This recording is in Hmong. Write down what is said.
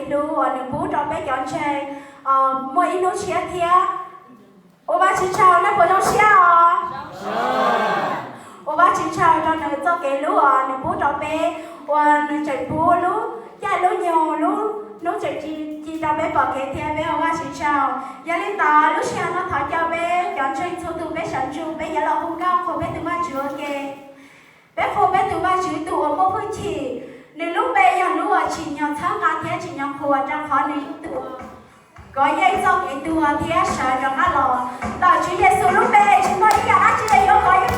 hlub uas nws pub rau peb cov ntseeg muaj ib hnub tshiab thiab. Ua Vajtswv tsaug, nej puas zoo siab os? Ua Vajtswv tsaug rau nws txoj kev hlub uas nws pub rau peb, uas nws tseem pub lub caij lub nyoog lub hnub tseem ci rau peb pom kev thiab peb ua Vajtswv tsaug. Yog li ntawd lub sij hawm no thov caw peb cov ntseeg txhua tus peb sawv ntsug peb yuav los hu nkauj qhuas peb tus Vajtswv ua ke. Peb qhuas peb tus Vajtswv tus uas muaj hwj chim, nws lub npe yog lub uas tsim nyog txhawb nqa thiab tsim nyog qhuas rau qhov nws yog tus uas kov yeej txoj kev tuag thiab sawv rov qab los. Ntawm Tswv Yexus lub npe tsis muaj ib yam dab tsi yuav kov yeej